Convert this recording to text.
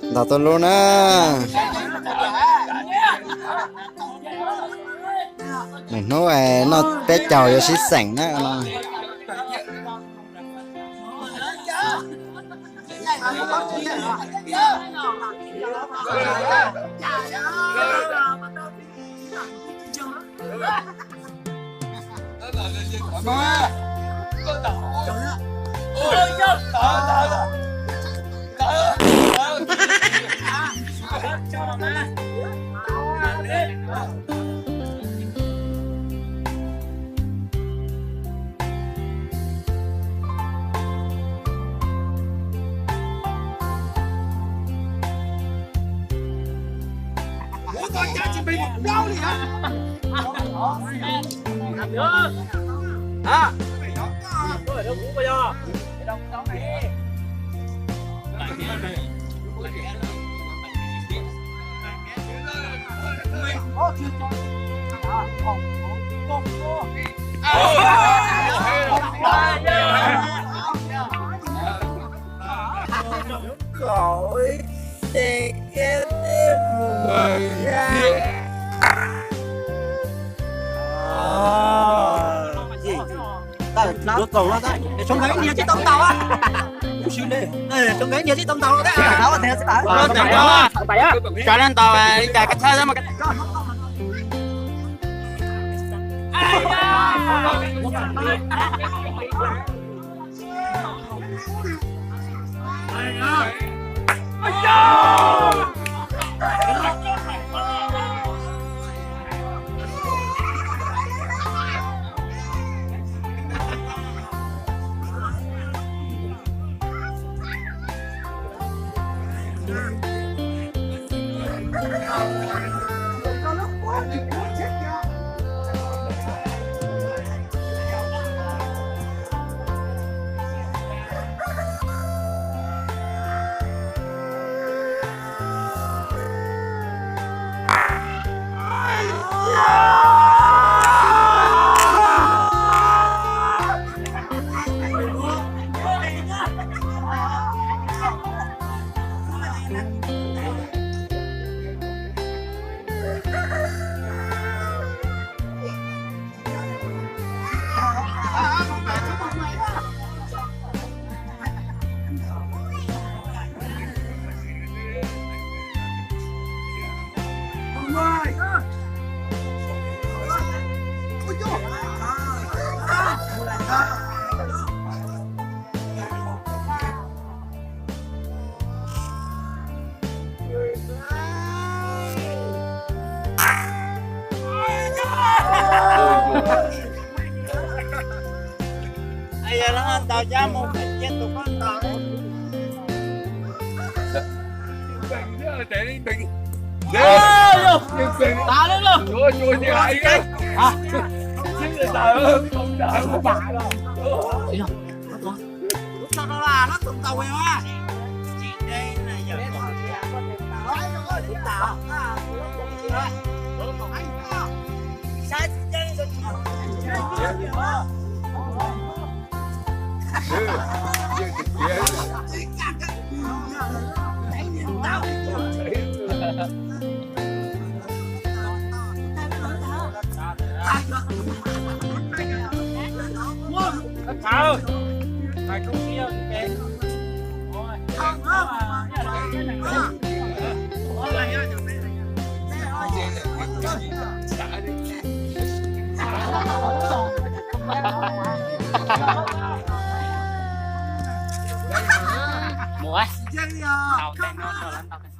Ntaus tus lub na. Hnub noj peb caug yuav sib xeem na. Tau, tau, tau, tau. Soo nkawd ib niag tsis tau ntaus. Soo nkawd ib niag tsis tau ntaus. Tau, tau, tau. Tau, tau, tau. Tau, tau, tau. Yog lawv ntaus cab mus qhov cia tus koj ntaus. Mus, tau tau no.